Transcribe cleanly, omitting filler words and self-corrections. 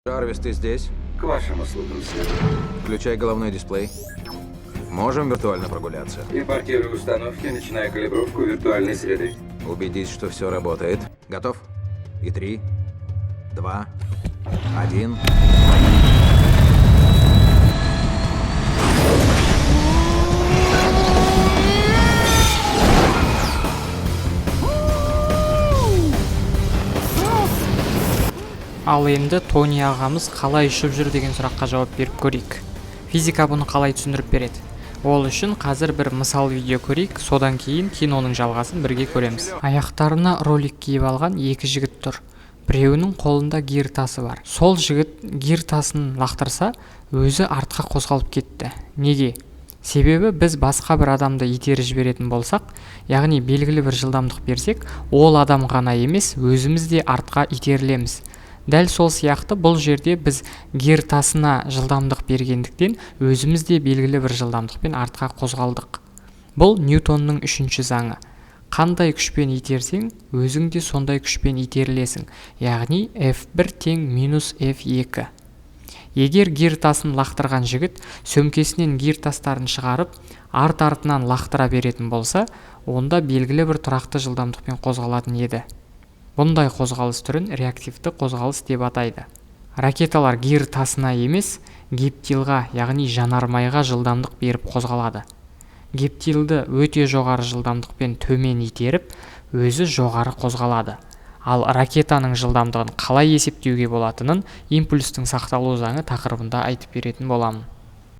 Джарвис, ты здесь? К вашим услугам, сэр. Включай головной дисплей. Можем виртуально прогуляться. Импортирую установки, начиная калибровку виртуальной среды. Убедись, что все работает. Готов? И 3, 2, 1. Ал енді Тони ағамыз қалай ұшып жүр деген сұраққа жауап беріп көрейік. Физика бұны қалай түсіндіріп береді? Ол үшін қазір бір мысал видео көрейік, содан кейін киноның жалғасын бірге көреміз. Аяқтарына ролик киіп алған екі жігіт тұр. Біреуінің қолында гир тасы бар. Сол жігіт гир тасын лақтырса, өзі артқа қозғалып кетті. Неге? Себебі біз басқа бір адамды итеріп жіберетін болсақ, яғни белгілі бір жылдамдық берсек, ол адам ғана емес, өзіміз де артқа итерілеміз. Дәл сол сияқты бұл жерде біз гир тасына жылдамдық бергендіктен, өзіміз де белгілі бір жылдамдықпен артқа қозғалдық. Бұл Ньютонның үшінші заңы. Қандай күшпен итерсең, өзің де сондай күшпен итерілесің, яғни F1 тең минус F2. Егер гир тасын лақтырған жігіт сөмкесінен гир тастарын шығарып, арт-артынан лақтыра беретін болса, онда белгілі бір тұрақты жылдамдықпен қозғалатын еді. Бұндай қозғалыс түрін реактивті қозғалыс деп атайды. Ракеталар гир тасына емес, гептилға, яғни жанармайға жылдамдық беріп қозғалады. Гептилді өте жоғары жылдамдықпен төмен итеріп, өзі жоғары қозғалады. Ал ракетаның жылдамдығын қалай есептеуге болатынын импульстің сақталу заңы тақырыбында айтып беретін боламын.